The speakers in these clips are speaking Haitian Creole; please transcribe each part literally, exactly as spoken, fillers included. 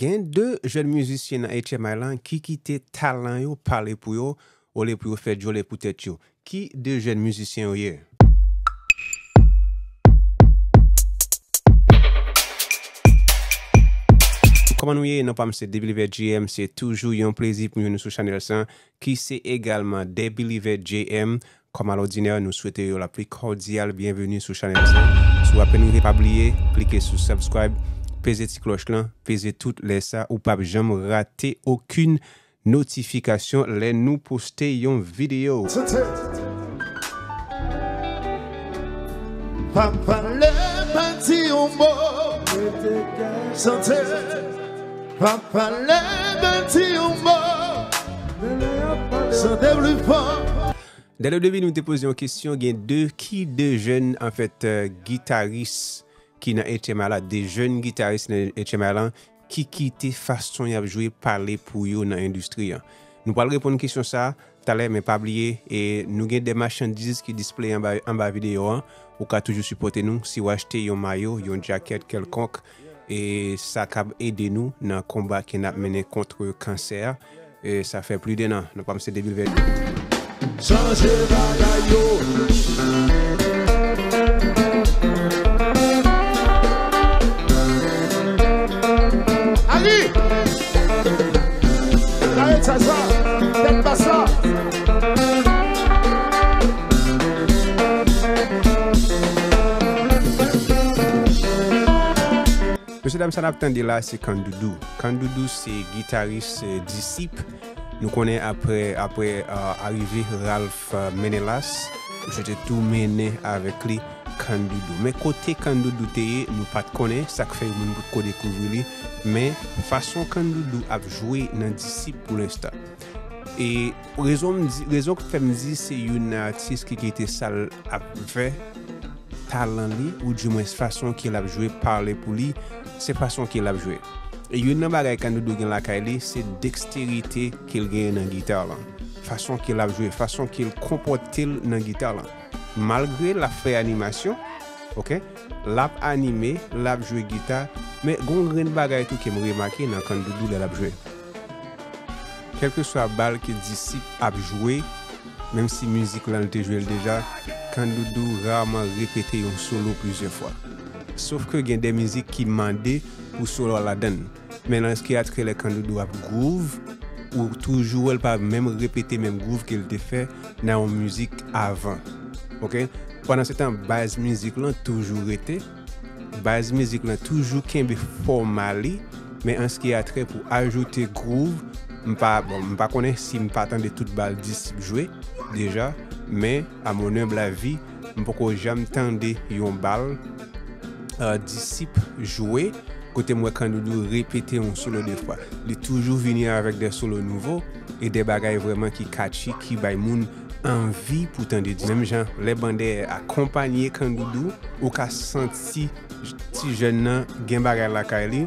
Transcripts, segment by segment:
Gen de jèn mizisyen nan H M I lan ki kite talan yo pale pou yo, olye pou yo fè djòlè pou tèt yo. Ki de jèn mizisyen yo ye? Kòman nou ye? Non pa m se W J M, se toujou yon plezi pou m jwenn nou sou chanèl sa, ki se egalman W J M. Kòm alòdinè, nou swete yo la pli kòdyal byenveni sou chanèl sa. Si w apèn rive, pa bliye klike sou subscribe, peze ti klòch lan, peze tout, lè sa ou p ap janm rate okenn notifikasyon lè nou poste yon videyo. Sante. Pa pale, pa di yon mo. Sante. Pa pale, pa di yon mo. Sante pli fò. Dès le début, nou te poze yon kesyon, gen de, ki de jèn, anfèt, euh, gitaris ki nan H M I la, de jèn gitaris nan H M I lan, ki kite fason y ap jwe pale pou yo nan endistri an. Nou pral reponn kesyon sa a talè, men pa bliye, e nou gen de machandiz ki display anba, anba videyo an. Ou ka toujou sipòte nou si w achte yon mayo, yon djakèt kèlkonk, e sa kab ede nou nan konba ke n ap mennen kont kansè a. E sa fè plis de nan, nou pa m se de mil venndez. Chanje bagay yo. Ali! Arete sa, tèt bas la. Mesye dam, sa n ap tande la, se Kandoudou. Kandoudou se gitaris, eh, Disip. Nou konnen apre, apre, eh, arive Ralph, eh, Menelas, misye te tou mennen avèk li Kandoudou. Men kote Kandoudou te ye, nou pa t konnen, sa k fè yon moun potko dekouvri li. Men fason Kandoudou ap jwe nan Disip pou lenstan. E rezon m di, rezon k fè m di se youn nan atis ki kite sa l ap fè, talan li, oudimwens fason ke l ap jwe pale pou li, se fason ke l ap jwe. E youn nan bagay Kandoudou gen lakay li, se deksterite ke l genyen nan gita lan. Fason ke l ap jwe, fason ke l konpòte l nan gita lan. Malgre l ap fè animasyon, oke, l ap anime, l ap jwe gita, men gon grenn bagay tou ke m remake nan Kandoudou lè l ap jwe. Kèlkeswa bal ke Disip ap jwe, menm si mizik lan l te jwe l deja, Kandoudou raman repete yon solo plizyè fwa. Sof ke gen de mizik ki mande pou solo a ladan l. Men nan ki atre lè Kandoudou ap groove, ou toujou wè l pa menm repete menm groove ke l te fè nan yon mizik avan. Oke? Pandan se tan, baz mizik lan toujou rete. Baz mizik lan toujou kenbe fòma li, men an se ki a trè pou ajoute groove, m pa, bon, m pa konnen si m pa tande tout bal Disip jwe deja, men, à mon humble avis, m poko janm tande yon bal, euh, Disip jwe, kote m wè Kandoudou repete yon solo de fwa. Li toujou vini avèk de solo nouvo e de bagay vrèman ki catchy, ki bay moun anvi pou tande di. Menm jan lè Bandè akonpanye Kandoudou, ou ka santi ti jèn nan gen bagay lakay li,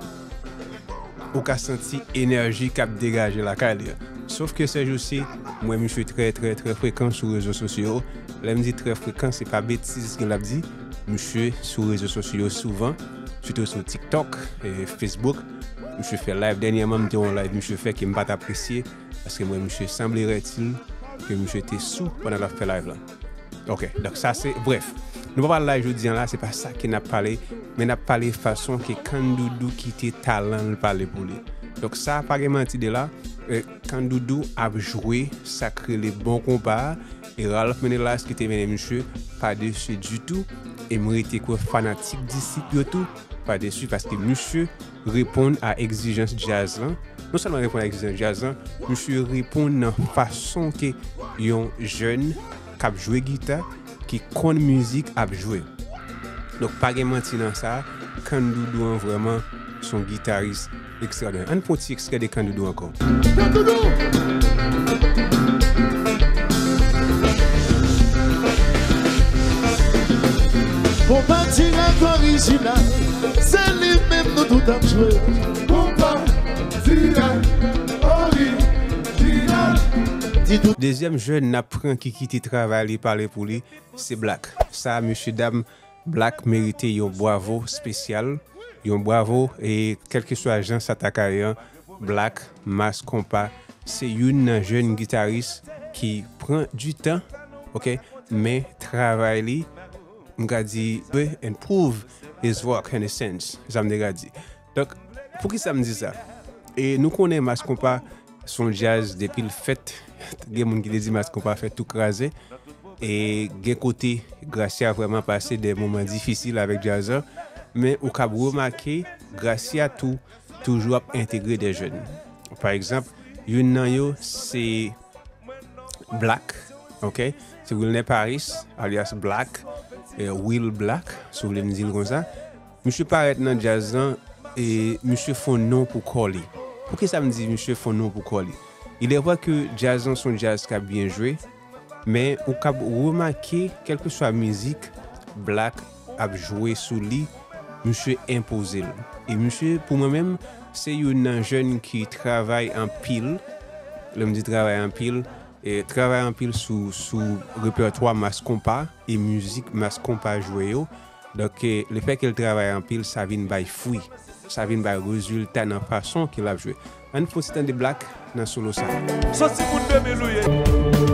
ou ka santi enèji k ap degaje lakay li an. Sof ke sèjousi, m wè misye trè, trè, trè frekan sou rezo sosyo yo. Lè m di trè frekan, se pa betiz ke l ap di. Misye sou rezo sosyo yo souvan, sitou sou TikTok, e Facebook. Misye fè live dènyèman, m te wè yon live misye fè ke m pa t apresye, paske m wè misye sanble rètil, ke misye te sou pandan l ap fè live lan. Ok, donk sa se, brèf. Nou pa pral la jodi an la, se pa sa ke n ap pale, men n ap pale fason ke Kandoudou kite talan l pale pou li. Donk sa pa gen manti de la, e, Kandoudou ap jwe sa k rele bon konpa a, e Ralph Menelas ki te mennen misye pa desi ditou, e m rete kwè fanatik Disip yo tou pa desi, paske misye reponn a egzijans djaz lan. Non sèlman reponn a egzijans djaz lan, misye reponn nan fason ke yon jèn k ap jwe gita, ki konn mizik ap jwe. Donk, pa gen manti nan sa, Kandoudou an vrèman se yon gitaris ekstradònè. Ann pran yon ti ekstrè de Kandoudou ankò. Kandoudou! Konpa dirèk orijinal, se li menm nou tout ap jwe. Konpa dirèk orijinal. Di tout. Dezyèm jèn n ap pran ki kite travay li pale pou li, se Black. Sa, mesye dam, Black merite yon bwavo espesyal. Yon bravo, e kèlkeswa jan sa ta ka ye an, Black, Mass Konpa, se youn nan jèn gitaris ki pran di tan, ok, men travay li, m ka di, and prove his work in a sense, sa m te ka di. Donk, poukisa m di sa? E nou konnen Mass Konpa se yon djaz depi l fèt, gen moun ki te di Mass Konpa fèt tou kraze. E gen kote Gracia vrèman pase de moman difisil avèk djaz la, men ou kab remake Gracia tou toujou ap entegre de jèn. Pa egzanp, youn nan yo se Black, ok? Se Wilner Paris, alyas Black, eh, Will Black, si w vle m di l konsa. Misye parèt nan djaz lan e misye fè yon non pou kò li. Poukisa m di misye fè yon non pou kò li? Il est vrai que djaz lan se yon djaz k ap byen jwe, men ou kab remake, kèlkeswa mizik Black ap jwe sou li, misye enpoze l. E misye, pou mwen menm, se youn nan jèn ki travay anpil. Lè m di travay anpil, e travay anpil sou, sou repètwa Mass Konpa e mizik Mass Konpa jwe yo. Donk, e, lefètke l travay anpil, sa vin bay fwi. Sa vin bay rezilta nan fason ke l ap jwe. Ann fè yon ti tande Black nan solo sa. Soti moun de mil ou ye.